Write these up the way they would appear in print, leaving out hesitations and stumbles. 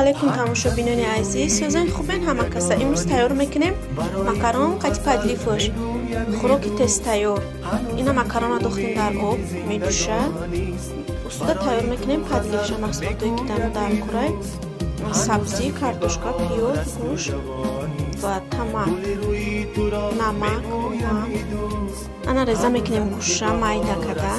Алейкум тамошобинони азиз, сӯзани хубен ҳама каса. Имрӯз тайёр мекунем макарон қати подлифош. Хӯроки тез тайёр. Ина макарона дохтем дар об, меҷӯша. Устуда тайёр мекунем подлифша, маҳсулотое ки дар курай. Сабзӣ, картошка, пиёз, гӯшт ва тамак, намак, рӯған. Ана реза мекунем гӯшша майда када.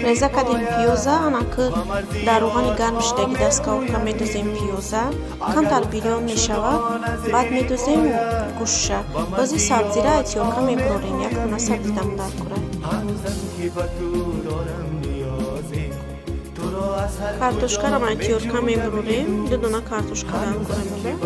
Реза кардем пиёза, анаки дар рӯғани гарм шидаги дастковка медозем пиёза, камтар бирён мешавад, баъд медозем гӯшша. Бози сабзира этиёрка мебурорем, як дона сабзи дам дар курай. Картошкаро этиёрка мебурорем, ду дона картошка дар курай мебурорем.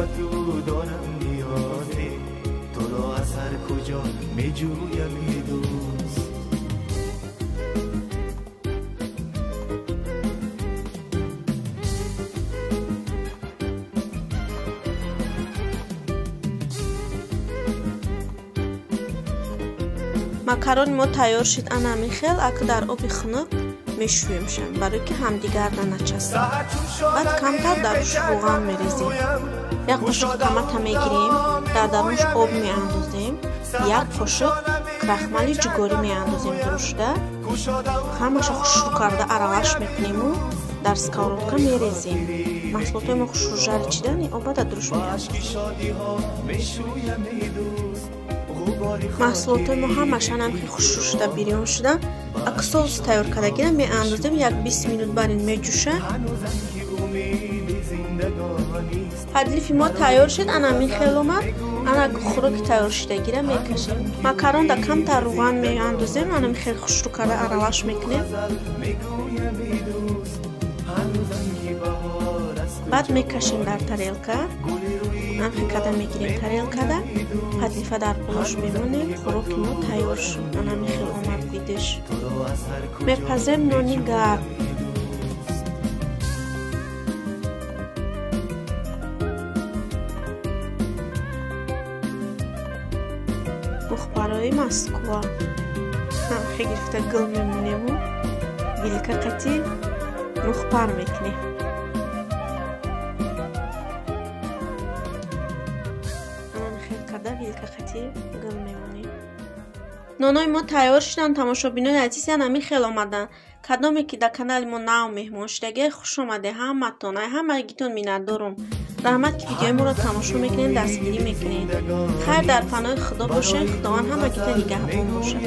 Макарони мо тайёр шуд ана михел, ака дар оби хунук мешӯемшам, барои ки ҳамдигарда начаспад. Баъд камтар дар рӯш рӯған мерезем. Як қошуқ томата мегирем, дар дарунаш об меандозем, як қошуқ крахмали ҷугорӣ меандозем дурушта. Ҳамаша хушрӯ карда аралаш мекунему дар сковородка мерезем. Маҳсулотҳои мо хушрӯ жари чидан, оба дар дуруш меандозем. Маҳсулотҳои мо ҳамаша намхи хушрӯ шуда бирён шуда. Ака соус тайёр кардагира меандозем, як 20 минут бар ин меҷӯша. Подлифи мо тайёр шуд, ана михел омад. Ана хӯроки тайёр шудагира мекашем. Макаронда камтар рӯған меандозем, ана михел хушрӯ карда аралаш мекунем. Баъд мекашем дар тарелка. Намхи када мегирем тарелкада, подлифа дар болош мемонем, хӯроки мо тайёр шуд. Ана михел омад видиш. Мепазем нони гарм. Мухбарои Москва. Намхи гирифта гул мемонему, вилка қати мухбар мекунем. Нонои мо тайёр шуданд, тамошобинони азиз, ана хел омаданд. Кадоме ки дар канали мо нав меҳмон шудагӣ, хуш омаде ҳаматон, ай ҳамагитон миннатдорум. Раҳмат ки видеои моро тамошо мекунед, дастгирӣ мекунед. Хайр дар паноҳи Худо бошед, Худованд ҳамагитон нигаҳбон бошад.